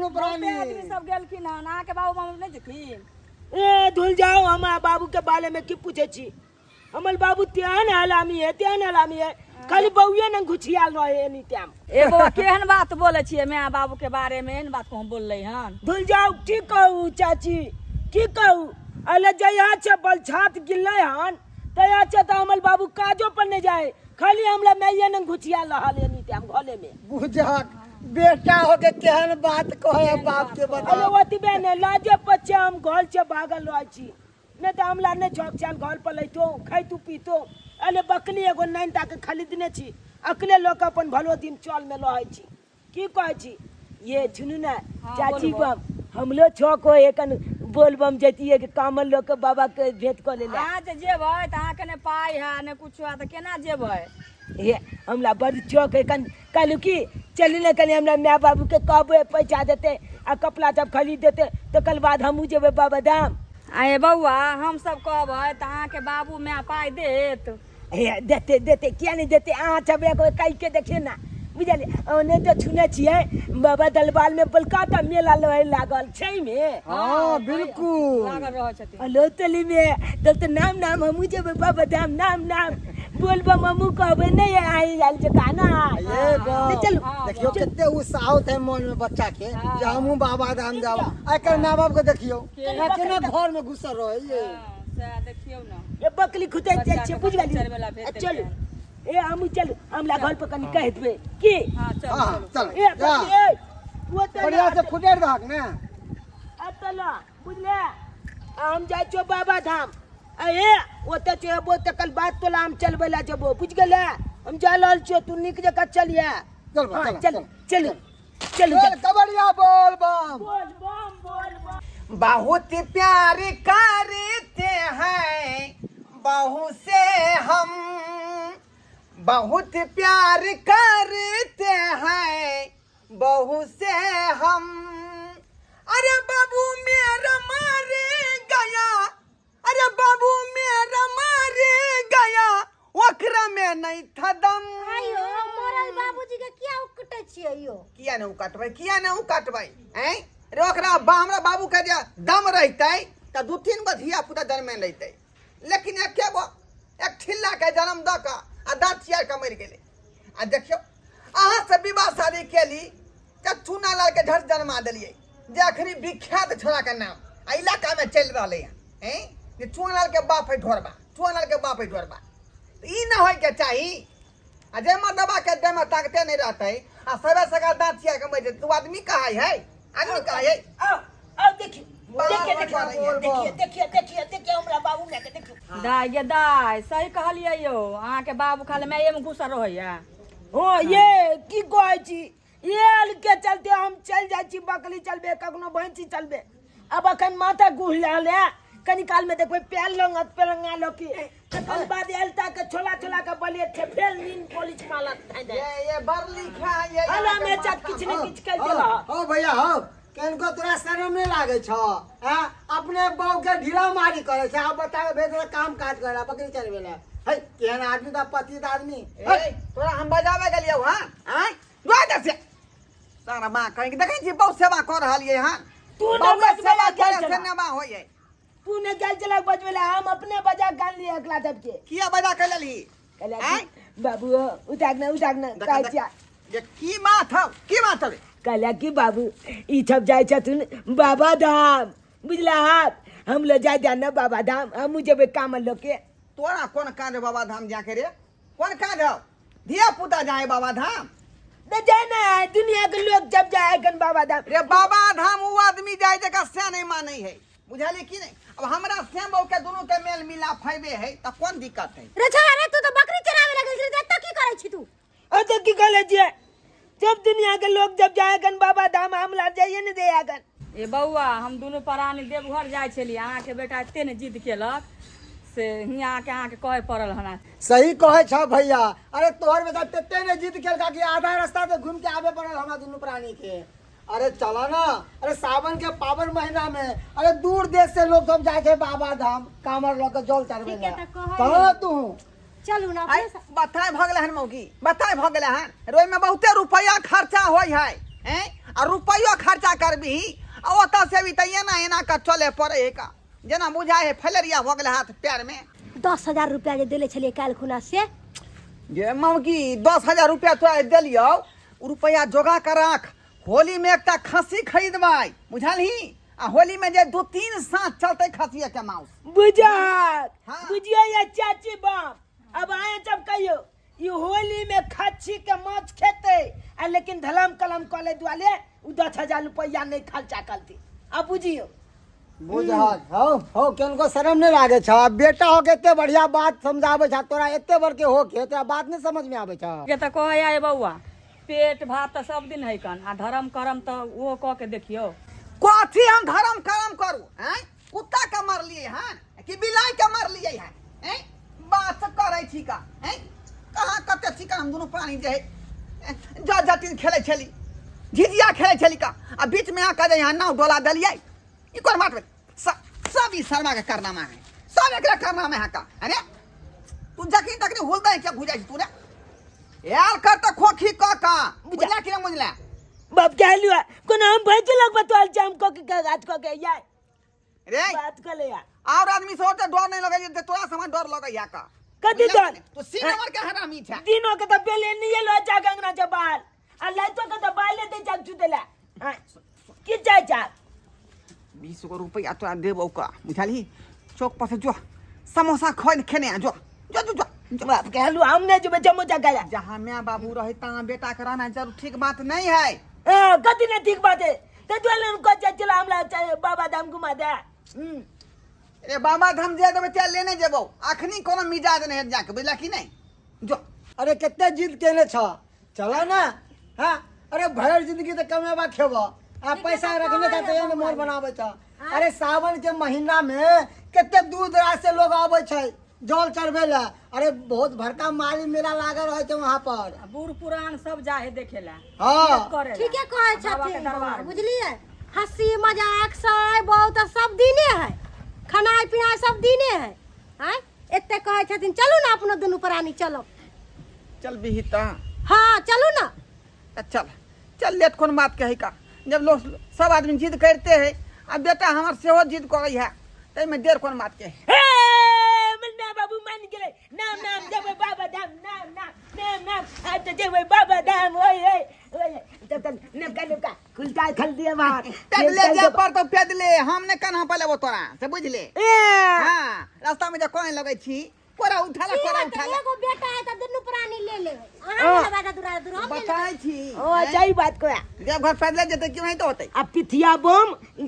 दुनू प्राणी। बहुते आदमी सब गेलखिन हन, अहाँके बाबू मम्मी नहि जेथिन? ए धुल जाओ, हमरा बाबू के बारे में की पूछे छी? हमर बाबू तेहन हलामी है, तेहन हलामी है, खाली बउए न घुछियाल रहे एनी टाइम। ए बौआ, केहन बात बोलै छियै माय बाबू के बारे में? एहन बात कहूँ बोललै हन? धुल जाओ, की कहू चाची, की कहू? अले जहिया छै बलछात गिरलै हन तहिया छै तऽ हमर बाबू काजो पर नहि जाए, खाली हमरा माइए न घुछिया रहल एनी टाइम घरे में। बुझक बेटा होके केहन बात कहे बाप के, अरे बताओ। ओतबे ने लाजे पछे हम घर से भागल रहै छी, नहि तऽ हमरा नहि छक छल घर पर लैतो खैतू पीतो। अरे बकली एगो नानि टा के खरीदने छी, अकले लऽ कऽ अपन भलो दिन चल में रहै छी। की कहै छी ये? सुनू ने। हाँ, चाची। बोलबो। बम हमलो छक हो एखन बोलबम जैतियै कि कामल लऽ कऽ बाबा के भेंट कऽ लेले। अहाँ जे जेबै तऽ अहाँके नहि पाइ है नहि कुछो है, तऽ केना जेबै? हे हमरा बड़ चौक है, कन कहलू कि चलू ने कनि हमरा माय बाबू के कहबै, पैसा देतै आ कपड़ा सब खरीद देतै, तकर बाद हमहूँ जेबै बाबा धाम। आए बौआ, हमसब कहबै तऽ अहाँके बाबू माय पाइ देत? हे देतै देतै, किया नहि देतै? अहाँ सब एगो कहि के देखियौ ने, बुझलियै? ओने तऽ सुनै छियै बाबा दलबाल में बड़का टा मेला लगे लागल छै मे। हाँ बिल्कुल, लागल रहै छथिन। हेलो तली में तब तऽ नाम नाम हमहूँ जेबै बाबा धाम, नाम नाम बोलबम हमहूँ कहबै, नहि आइ आयल जकाँ ना। ये बा चलू। देखियो कते उत्साह होते है मन में बच्चा के जे हमहूँ बाबा धाम जाब। आइ माय बाप के देखियो केना केना घर में घुसल रहे ये। हँ, सएह देखियौ ने। ये बकली खुदै जाइ छै, बच्चाके बुझ बकरी चरबै ला भेज गेलियै? चलू। देलकै। ए हमहूँ चलू, हमरा घर पर कनि कहि देबै की। हँ चलू। हाँ हाँ। चलू। चल ए जा। बकली ए ओतऽ बढ़िया से खुदेर दहक ने। एतऽ ल बुझले, आ हम जाइ छियौ बाबा धाम, आ हे ओतऽ चेबो तकर बाद तोला हम चलबै लए जेबो, बुझि गेले? हम जा रहल छियौ, तू नीक जकाँ चलिहे। चल बा, हाँ, चल, चल चल। चलू चलू। चल कबड़िया बोल बम। बोल बम बोल बम। बहुत प्यार करते हैं बहू से हम, बहुत प्यार करते हैं बहू से हम। अरे बाबू मेरा मर गया, अरे बाबू मेरा मर गया, ओकरा में नहीं था दम। आइयो मरल बाबूजी के किया उकटै छियै यौ? किया ने उकटबै, किया ने उकटबै? ऐं रे, ओकरा बा हमरा बाबू के जे दम रहितै तऽ दू तीन गो धिया पुता जन्मेने रहितै, लेकिन एके गो एक ठिल्ला के जन्म दऽ कऽ आ दाँत चियार कऽ मरि गेलै। आ देखियौ, अहाँ से विवाह शादी केली तऽ चूना लाल के झट जन्मा देलियै, जे अखनी विख्यात छोड़ा के नाम आ इलाका में चलि रहलै हन, ऐं जे चूना लाल के बाप है ढोरबा, चूना लाल के बाप है ढोरबा। तऽ ई न होइके चाही। आ जे मर्दबा के देह में ताकते नहीं रहते आ सबे सगा दांत चिया के मरि जेतै, तऽ ओ आदमी कहाँ है? आदमी कहाँ है? आओ आओ, देखिए बाबा देखिए बचा देखिए रही है। देखिए देखिए देखिए देखिए, हमरा बाबू माय के देखिए। दाय गे दाय, सही कहलियै यौ, अहाँके बाबू खाली माये में घुसल रहैया। हाँ ये की कहै छी, ये के चलते हम चलि जाइ छी बकरी चलबे, कखनो भैंसी चलबे। अब अखन माथा गुह रहल है, कनी काल में देखबै पैर लंगत पेलंगा लके, तकर बाद एलता के छोला छोला के बलिए छै, फेर नींद पॉलिश मालत थाइ दे। ये बड़ लिखा है ये। हला में चत किछ ने किछ कर देला। हो भैया हो, केनको तोरा शरम नहीं लागे छौ? हैं अपने बहू के ढीला मारी करे छै, आब बतावे भेज रहा काम काज करे बकरी चरबे ला है, केहन आदमी ता पति ता आदमी। ए तोरा हम बजावे गेलियौ हां? आय जा दे से सारा मां कहीं देखै छी बहुत सेवा कर रहलियै हां। तू ने बहु बजबै सेवा ला गेल करे से छला। नेबा होइए। तू ने गेल छला बजबै ला, हम अपने बजा गान लिए अगला दब के। किया बजा के लेलही? कहलियै आँय? कि बाबू उतार ना, उतार ना। देख, कहै देख। छियै जे की बात हौ, की बात हौ? कहलियै कि बाबू ई सब जाइ छथुन बाबा धाम, बुझला? हम ले जाय दे ने बाबा धाम, हमहूँ जेबै काम लऽ के। तोरा कोन काज हौ बाबा धाम जाके रे? कोन काज हौ? धिया पुता जाए बाबा धाम? नहीं जाए ना, दुनिया के लोग जब जाए गन बाबा धाम। रे बाबा धाम उ आदमी जाए जका से नहीं मानै है, बुझलियै कि नहीं? अब हमरा श्याम बाबू के दोनों के मेल मिलाप हैबे है त कोन दिक्कत है? रे छोरा रे, तू तो बकरी चरावे लगल छली, त की करै छी तू? और तो की कहले छियै, जब दुनिया के लोग जब जाए गन बाबा धाम, हम ला जाइए ने दे गन। ए बौआ, हम दुनू प्राणी देवघर जाइ छलियै, अहाँके बेटा एते ने जिद केलक से हियाँ आके अहाँके कहै पड़ल हमरा। सही कहै छ भैया। अरे तोहर बेटा तेते ने जिद केलका कि आधा रास्ता से घूम के आबे पड़ल हमरा दुनू प्राणी के। अरे चला ना, अरे सावन के पावन महीना में अरे दूर देश से लोग सब जाए थे बाबा धाम कांवर लऽ के जल चढ़बे ठीके ला। तऽ कहै। चला ना तू। चलू ना। आइ अपने बताय भऽ गेलै हन मौगी, बताय भऽ गेलै हन। रे ओहिमे बहुते रुपैआ खर्चा होइ है, हैं? आ रुपैयो खर्चा करबिही आ ओतऽ से अभी तऽ एना एना कऽ चले पड़े है का जेना बुझाइ है फलेरिया भऽ गेलै हाथ पैर में। 10,000 रुपया जे देले छलियै काल्हि खुना से। जे मौगी 10,000 रुपया तोरा देलियौ, ओ रुपैआ जोगा कऽ राख, होली में एकटा खस्सी खरीदबै, बुझलही? आ होली में जे 2-3 साँझ चलतै खस्सिए के माउस। बुझाक। हाँ। बुझियो ये चाची बाप, अब आए जब कहियो ई होली में खस्सी के माछ खेते आ लेकिन धलम कलम कले दुआले उ 10,000 रुपया नहीं खर्चा करती। अब बुझियो। बुझल हौ हौ, केनको शरम नहीं लागे छ? बेटा हो के एते बढ़िया बात समझावे छ, तोरा एते बड़ के हो के तोरा बात नहीं समझ में आवे छ? के तऽ कहै आइ बौआ, पेट भात तऽ सब दिन है कन, आ धर्म करम तऽ ओहो कऽ के देखियौ। कथी हम धर्म करम करू? आँय, कुत्ता के मारलियै हन कि बिलाइ के मारलियै हन? आँय, बात करै छी का? आँय, कहाँ कते छी का? हम दुनू प्राणी जे है जट जटिन खेलै छली, झिझिया खेलै छली का, आ बीच में आके जे यहाँ नाव डोला देलियै, ई कोन बात भेल? सब ई शर्मा के कारनामा है, सब एकरा कारनामा है का। अरे तू जखनी तखनी हुलदै के भुजाइ छी तू रे, यार कर त खोखी क का बुझला कि ना बुझला? बाप के हलुआ कोनो हम भैंस लग बतवाल छै, हम क के गाछ क के यार रे बात कर ले यार। और आदमी से और डर नहीं लगे जे तोरा समय डर लगे या का? कथी बुझला डर? कि नहीं? तू सीन नंबर के हरामी छै। दिनो के त बेले नहीं लो जा गंगना के बाल आ लाइतो के त बाले दे जा जुदेला। हां की जाय जा? 20 गो रुपया तोरा देबौ का, बुझलही? चौक पर से जो समोसा खोल खेने आ, जो जो जो जो। बाप के हलुआ हम नहीं जेबै समोसा खाय ला। जहाँ माय बाबू रहे तहाँ बेटा के रहना जरूर ठीक बात नहीं है। हां कथी नहीं ठीक बात है? ते दुआले हम कह चला हमरा चाहे बाबा धाम घुमा दे। अरे बाबा धाम जे देबै ते लेने जेबौ, अखनी कोनो मिजाज नहीं है जाके, बुझला कि नहीं? जो। अरे कते जिद केने छ, चला ना। हाँ अरे भर जिंदगी तो कमेबा खेबा आ पैसा रखने था तो एहन मोर बनावे छ। अरे सावन के महीना में कते दूर दराज से लोग आवे छै जल चढ़बे ला। अरे बहुत बड़का माली मेला लागल रहे छै वहाँ पर। आ बूढ़ पुरान सब जाहे देखे ला। हाँ। करे ला। ठीके कहै बाबा के छथिन दरबार में। बुझलियै? हंसी मजाक साय बहुत सब दिने है, खानाइ पिनाइ सब दिने है। आँय एते कहै छथिन चलू ना अपनो दुनू प्राणी चलो। चल बिही ता। हाँ चलू ना। त चल चल, लेट कोन बात के है का, जब लोग सब आदमी जिद करते है आ बेटा हमार सेहो जिद करे है तै में देर कोन बात के है? हे मुन्ना बाबू मान गेलै, नाम नाम जेबै बाबा धाम, नाम नाम नाम नाम आ त जेबै बाबा धाम। ओए ओए ओए तब तब नबका नबका खुलता खल दिए बाहर। पैदले जे पर तो पैदले, हम ने कन्हा पर लेबो तोरा से, बुझले? ए हाँ रास्ता में जे कोइन लगै छी कोरा उठाला, कोरा उठाला। एगो बेटा है त दुनू प्राणी ले ले, अहाँ ले बाबा दूरा दूरा हम ले लेबै। बताई छी। ओ अच्छा ई बात कोया, जब घर पैदले जेतै क्यों नहीं तो होतै। आ पिथिया बम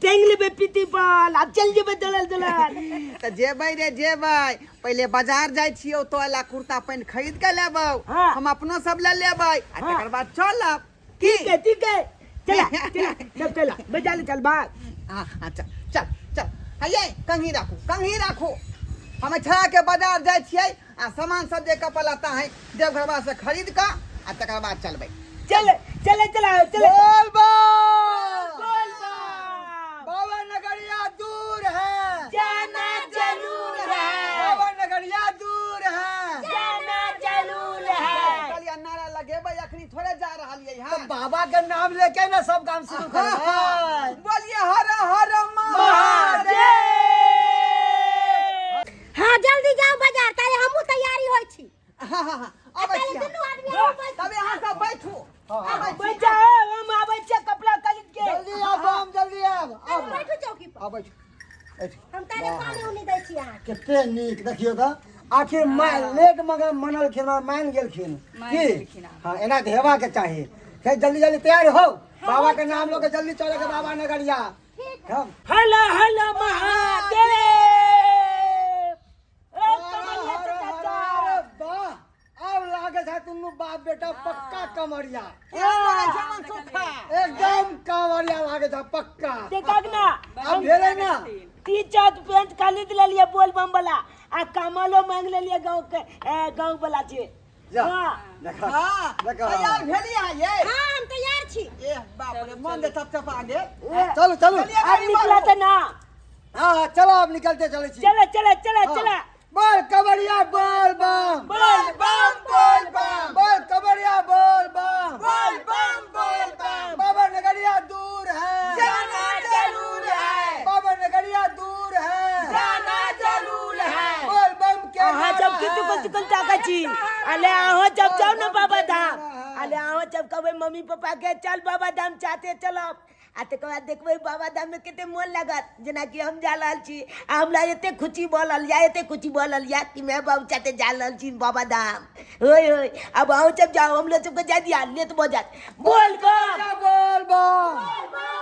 टांग लेबै पिथी पर आ चल जेबै दलल दलल। त जेबै रे जेबै, पहिले बाजार जाइ छियौ तो ला कुर्ता पैंट खरीद के लेबौ। हाँ। हम अपनो सब ले लेबै आ हाँ। तकर बाद चलब की? ठीक है ठीक है, चला चला चल चला बाजार ले चल भाग। हाँ हाँ चल चल चल, हये कंघी राखू, कंघी राखू। हम छड़ा के बाजार जाइ छियै आ सामान सब जे कपड़ा लत्ता है देवघरवा से खरीद के आ तकर बाद चलबै। चल चल चला चल। बोल बम। बोल बम। बाबा नगरिया दूर है, जाना जरूर है। बाबा नगरिया दूर है, जाना जरूर है। चलिए नारा लगेबै, अखनी थोड़े जा रहलियै तो हन। बाबा के नाम लेके ना सब काम शुरू करबै। बोलिए हर हर महादेव। हाँ जल्दी जाओ बाजार, ताले हमहूँ तैयारी होइ छी। हाँ हाँ हाँ अबै ताले छी। दुनू आदमी हमहूँ बैठ। तबे अहाँ सब बैठू, अबै छी। बैठ जाओ, हम आबै छियै कपड़ा खरीद के। जल्दी आब हम, जल्दी आब। ताले आब बैठू चौकी पर। आब बैठू बैठू। हम ताले पानी उनी दै छी अहाँके। कते नीक देखियौ तऽ आखिर माँ लेट मगर मनलखिन, मान गेलखिन मान की? गेलखिन आब। हाँ एना तऽ हेबाक चाही। फेर जल्दी जल्दी तैयार हो, बाबा के नाम लऽ के जल्दी चले के बाबा नगरिया। हम हल हल महादेव। ओ कमलिया चाचा। वाह, अब लागे छै दुनू बाप बेटा पक्का कमरिया। केहन लगै छै मनसुखा? एकदम कमरिया लागे छै पक्का। देखक ना अब भेलै ना। टी शर्ट पैंट खरीद लेलिए बोल बम वाला, आ कमलो मांग लेलिए गांव के, गांव वाला छे। जा हाँ। देखा हाँ देखा। तैयार भेलियै अहाँ ये? हाँ हम तैयार छी। ए बाप रे, मन जे चपचपा गेल। चलू चलू। चलिए अब गाड़ी निकला बढ़ू। त ना। हाँ चलो अब निकलते चले छी। चला चला चला हाँ। चला। बोल कबड़िया बोल बम, बोल बम बोल बम, बोल कबड़िया बोल बम, बोल बम बोल बम। बाबा नगरिया छी। अले अहाँ जब जाउ ने बाबा धाम, अले अहाँ जब कहबै मम्मी पापा के चल बाबा धाम साथे चलब, आ तकर बाद देखबै बाबा धाम में कते मोन लागत, जेनाकि हम जा रहल छी आ हमरा एते खुशी भऽ रहल या, एते खुशी भऽ रहल या कि माय बाबू साथे जा रहल छी बाबा धाम। होय होय, आब अहूँ सब जाउ, हमरो सबके जाय दिया, लेट भऽ जायत। बोल बम, बोल बम।